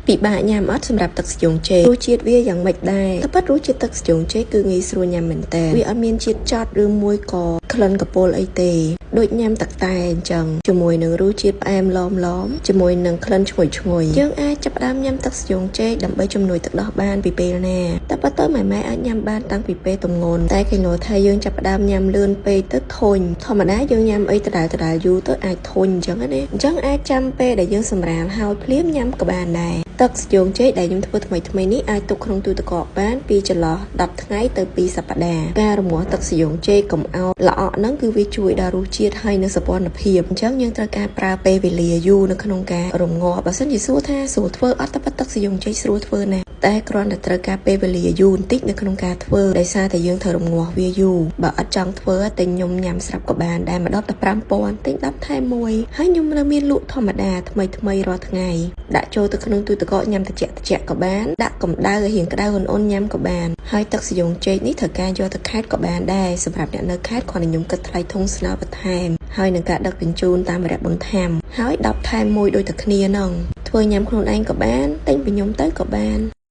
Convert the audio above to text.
ពិបាកញ៉ាំអត់សម្រាប់ទឹកស្យងចេករសជាតិវាយ៉ាងម៉េចដែរតែពិតរសជាតិទឹកស្យងចេកគឺងាយស្រួលញ៉ាំមែនតើវាអត់មានជាតិចត់ឬមួយក៏ក្លិនកពុលអីទេដូចញ៉ាំទឹកតែអញ្ចឹងជាមួយនឹងរសជាតិផ្អែមឡមឡមជាមួយនឹងក្លិនឈ្ងុយឈ្ងុយយើងអាចចាប់ផ្ដើមញ៉ាំទឹកស្យងចេកដើម្បីជំនួយទឹកដោះបានពីពេលណាតែប៉ុន្តែម៉ែម៉ែអាចញ៉ាំបានតាំងពីពេលទម្ងន់តែគេលោថាយើងចាប់ផ្ដើមញ៉ាំលឿនពេកទៅធុញធម្មតាយើងញ៉ាំអីដដែលដដែលយូរទៅអាចធុញអញ្ចឹងណាអញ្ចឹងអាចចាំពេលដែលយើងសម្រាលហើយភ្លាមញ៉ាំក៏បានដែរទឹកស្យងចេកដែលខ្ញុំធ្វើថ្មីថ្មីនេះអាចទុកក្នុងទូទឹកកកបានពីចន្លោះ10ថ្ងៃទៅ2សប្តាហ៍ការរងាស់ទឹកស្យងចេកកុំអោល្អក់ហ្នឹងគឺវាជួយដល់រសជាតិហើយនិងសោភ័ណភាពអញ្ចឹងយើងត្រូវការប្រើពេលវេលាយូរនៅក្នុងការរងាស់បើសិនជាសួរថាស្រួលធ្វើអត់តែទឹកស្យងចេកស្រួលធ្វើណាស់តែគ្រាន់តែត្រូវការពេលវេលាយូរបន្តិចនៅក្នុងការធ្វើដោយសារតែយើងត្រូវរងាស់វាយូរបើអត់ចង់ធ្វើតែខ្ញុំញ៉ាំស្រាប់ក៏បានដែរម្ដងតែ5000ទិញ10ថែម1ហើយខ្ញុំនៅមានលក់ធម្មតាថ្មីថ្មីរាល់ថ្ងៃដាក់ចូលទៅក្នុងទូទឹកកកញ៉ាំត្រជាក់ត្រជាក់ក៏បានដាក់កម្ដៅឲ្យរៀងក្ដៅអ៊ុនៗញ៉ាំក៏បានហើយទឹកស្យងចេកនេះត្រូវការយកទៅខេត្តក៏បានដែរសម្រាប់អ្នកនៅខេត្តគ្រាន់តែខ្ញុំគិតថ្លៃធុងស្នើបន្ថែមហើយនឹងការដឹកជញ្ជូនតាមរយៈបន្ថែមហើយ10ថែម1ដូចតែគ្នាហ្នឹងធ្វើញ៉ាំខ្លួនឯងក៏បានទិញពីខ្ញុំទៅក៏បាន។